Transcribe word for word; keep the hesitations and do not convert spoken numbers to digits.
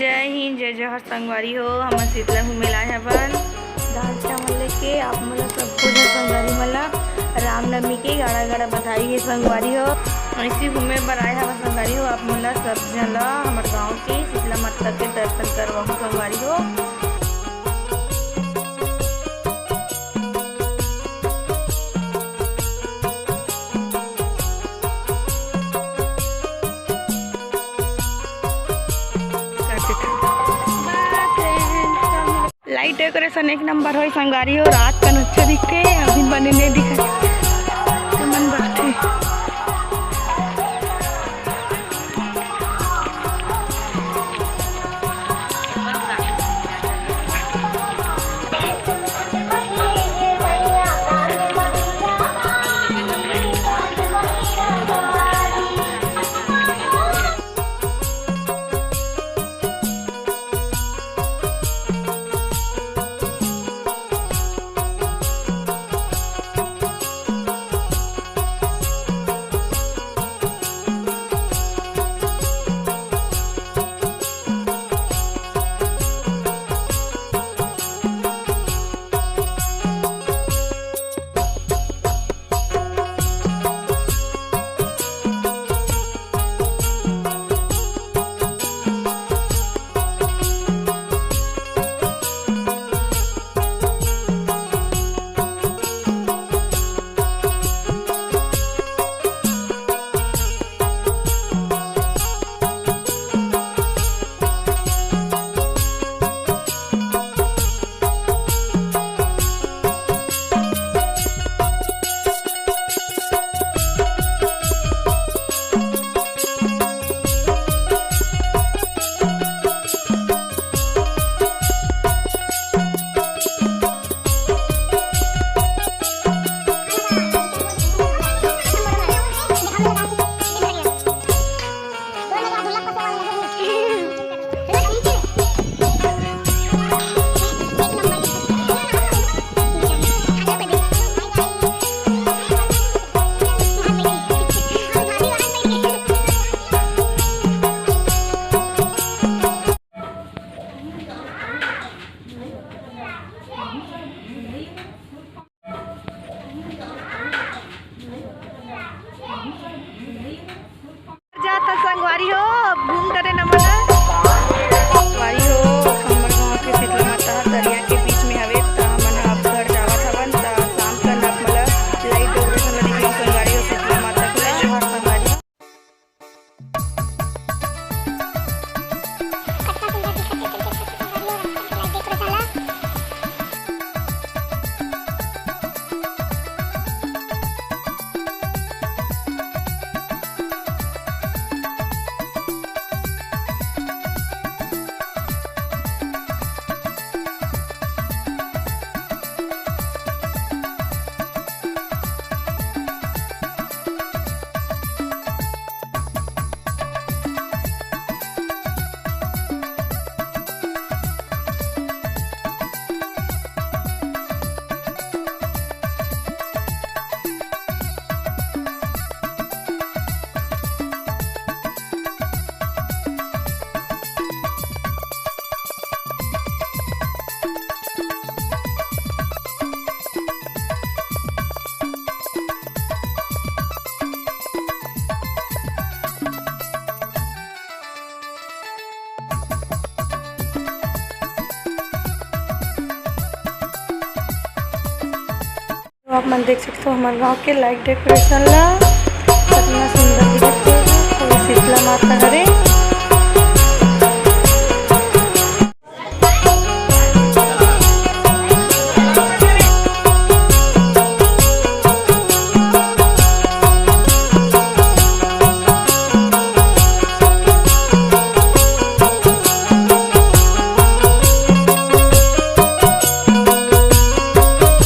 जय हिंद, जय जोहार संगवारी हो। हमन शीतला घूमे ला आए हवन। दाल चावल लेके आप मन ला सबको झन संगवारी मन ला रामनवमी के गाड़ा गाड़ा बधाई हे संगवारी हो। ऐसी घूमे बर आए हवन संगवारी हो। आप मन ला सब झन ला हमर गांव के शीतला माता के दर्शन करवाहूं संगवारी हो। Light decoration एक नंबर होय संगवारी हो। रात कन अच्छा दिखथे, अभी बने नहीं दिखत। मन बढ़थे। जात ह संगवारी हो, अब घूम डरे न मन। संगवारी हो, हमर गाँव के शीतला माता ह तरिया के बीच में हवे, त हमन ह अब घर जावत हवन, त शाम कन आप मन ल light decoration ल दिखाहूँ संगवारी हो, शीतला माता के। जोहार संगवारी हो। तो आप मन देख सकते हो हमर गांव के light decoration ला, कितना सुंदर दिखत हे। तो शीतला माता हरे।